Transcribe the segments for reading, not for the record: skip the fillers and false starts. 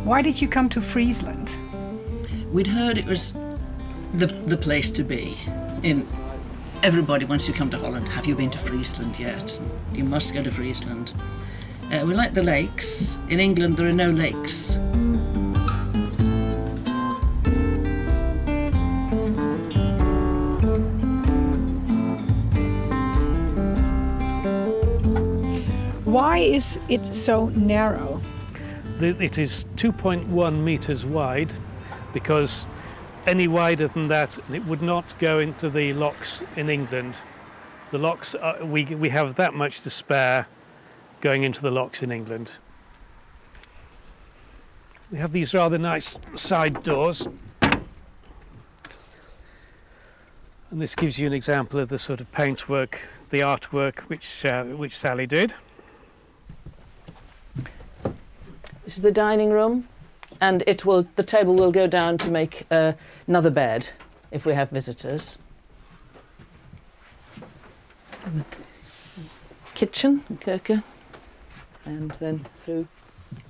Why did you come to Friesland? We'd heard it was the, the place to be. In everybody wants to come to Holland. Have you been to Friesland yet? You must go to Friesland. Uh, we like the lakes. In England, there are no lakes. Why is it so narrow? It is 2.1 meters wide because any wider than that, it would not go into the locks in England. The locks, are, we, we have that much to spare going into the locks in England. We have these rather nice side doors. And this gives you an example of the sort of paintwork, the artwork which, uh, which Sally did. This is the dining room, and it will the table will go down to make uh, another bed if we have visitors. Kitchen, Kirke, and then through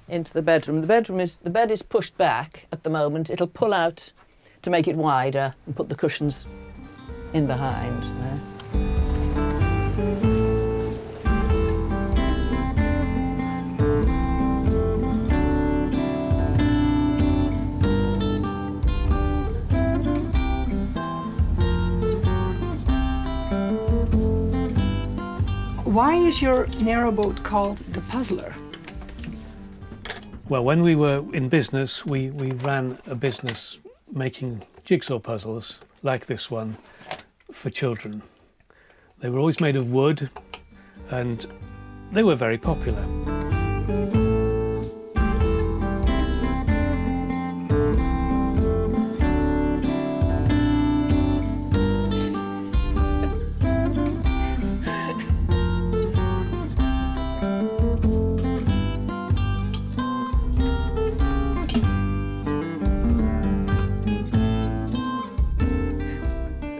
into the bedroom. The bedroom is the bed is pushed back at the moment. It'll pull out to make it wider and put the cushions in behind there. Why is your narrowboat called the Puzzler? Well, when we were in business, we, we ran a business making jigsaw puzzles like this one for children. They were always made of wood and they were very popular.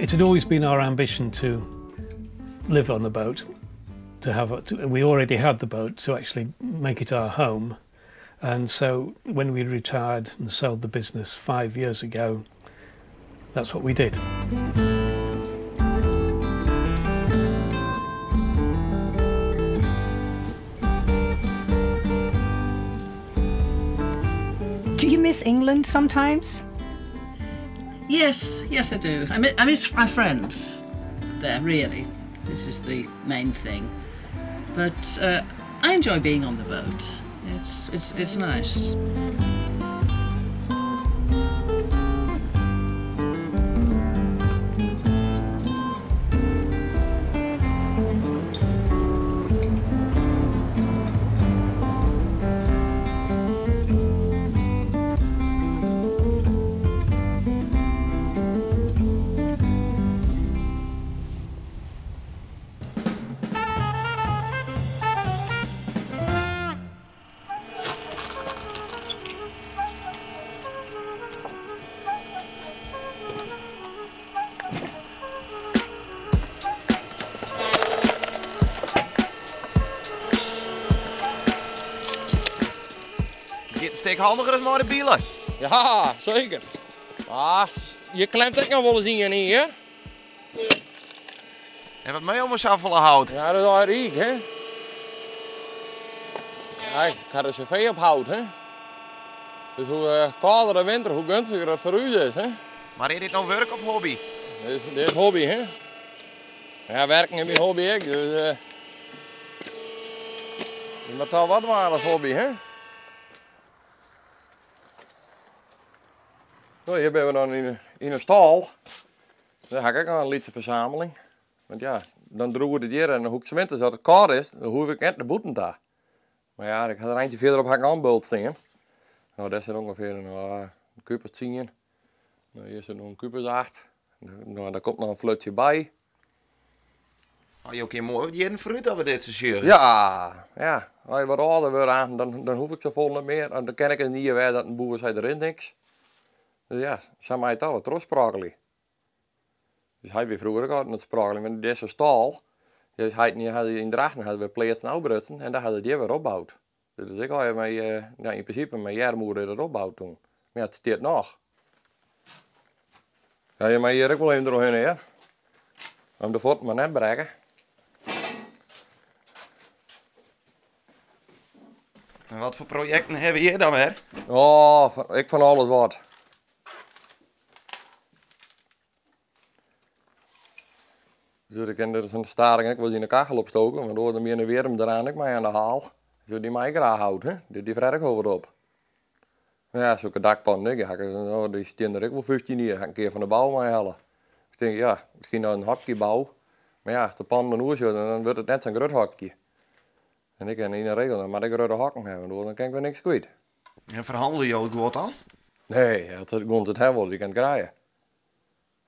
It had always been our ambition to live on the boat, to have a, to, we already had the boat to actually make it our home. And so when we retired and sold the business five years ago, that's what we did. Do you miss England sometimes? Yes, yes I do. I miss, I miss my friends there, really. This is the main thing. But uh, I enjoy being on the boat. It's, it's, it's nice. Giet in stik handiger as mei de bile. Ja, seker. Mar je klemt ek noch wolris ien yn, hear. En wat moat jo mei safolle hout? Ja, dat is al ryk, hè. Ja, ik ha de cv op hout, hè. Dus hoe kâlder de winter, hoe gunstiger it foar ús is, hè. Mar is dit no wurk of hobby? Dit is hobby, hè. Ja, werken is myn hobby ek, dus je moatte toch wat dwaan as hobby, hè. No, hjir binne we dan yn 'e stâl. Dêr ha ik ek noch in lytse fersameling. Want ja, dan droeget it hjir en dan hoech ik 's winters as it kâld is, dan hoech ik net nei bûten ta. Mar ja, ik ha der eintje fierderop ha ik noch in bult stean. No, dêr sit ûngefear in kuub as tsien. No, hjir sit noch in kuub as acht. No, dêr komt noch in flutsje by. Oh, jo kinne moai wat jierren foarút as we dit sa sjogge. Ja, ja. As je wat âlder wurde, dan, dan hoech ik safolle net mear. Dan kin ek in jier wêze dat in boer seit, der is niks. Dus ja, sa mei it toch wat trochsprokkelje. Dus hy wie froeger ek altyd oan it sprokkeljen, want dizze stâl, dus hy, hy yn Drachten ha wer pleatsen ôfbrutsen en dan ha se it hjir wer opboud. Dit is ek al mei, ja, yn prinsipe mei earmoede is dat opboud toen. Mar ja, it stiet noch. Ja, je meie hjir ek wol even trochhinne, hear. Om de fuotten mar net brekke. En wat foar projekten hawwe we hjir dan wer? Oh, ek fan alles wat. Dus ik kin der sa'n staring ek wol yn de kachel opstoken, want oars dan binne de wjirm deraan ek mei aan de haal. Dus dy mei ik graach houd, hè. Dy fret ek wol wat op. Ja, sokke dakpannen ek, ja, oh, dy stean der ek wol 15 jier, ha ik in kear fan de bou meihelle. Ik tink, ja, miskien noch in hokje bou. Mar ja, as de pannen dan oer sitte, dan wurdt it net sa'n grut hokje. En ik kin yn 'e regel dan moat ik grutte hokken hawwe, want oars dan kin ik wer niks kwyt. En ferhannelje jo it guod dan? Nee, as it guon it hawwe wol, dy kin it krije.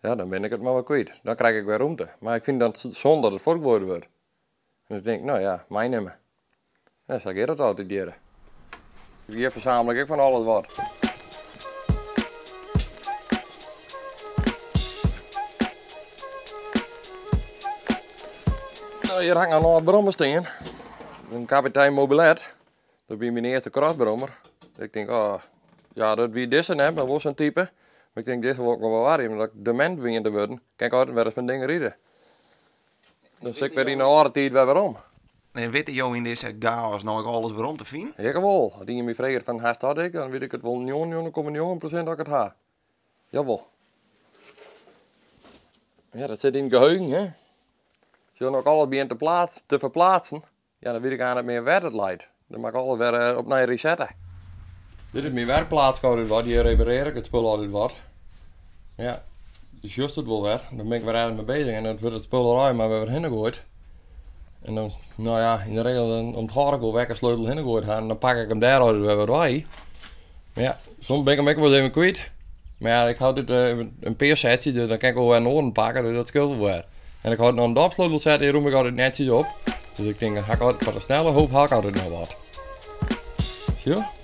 Ja, dan bin ik it mar wat kwyt. Dan krij ik wer rûmte. Mar ik fyn dat zonde dat it fuortgoaid wurdt. En dan tink ik, no ja, meinimme. Ja, sa giet it altyd hjir. Hjir fersamel ik ek fan alles wat. No, hjir ha ik noch in âld brommer stean. In Kapitein Mobylette. Dat wie myn earste crossbrommer. Ik tink, oh, ja, dat wie dizze net, mar wol sa'n type. Mar ik tink, dizze wol ik noch wol warje, omdat ik demint begin te wurden, kin ik altyd wer ris myn ding ride. Dan sit ik wer yn de âlde tiid wer werom. En witte jo yn dizze chaos no ek alles werom te finen? Ik wol. As ien my freget fan hast dat ek, dan wit ik it wol 99,9% dat ik it ha. Jawol. Ja, dat sit yn it geheugen, hè. As jo noch alles begjint te ferplaatsen, ja, dan wit ik net mear wêr't it leit. Dan moat ik alles wer opnij resette. Dit is myn werkplaats altyd wat. Hjir reparearje ik it spul altyd wat. Ja, dus sjochst it wol wer. Dan bin ik wer ergens mei bezich en dan wurdt it spul der allegear mar wer hinne goaid. En dan, no ja, yn de regel dan ûnthâld ik wol wêr't ik de sleutel hinne goaid ha en dan pak ik him dêr altyd wer wat wei. Mar ja, soms bin ik him ek wolris even kwyt. Mar ja, ik ha altyd in pear setsjes, dus dan kin ik wol wer in oaren pakke, dus dat skeelt wol wer. En ik ha noch in dopsleutelset, dy rûm ik altyd netsjes op. Dus ik tink, dan ha ik altyd foar de snelle hoop ha ik altyd noch wat. Sjoch?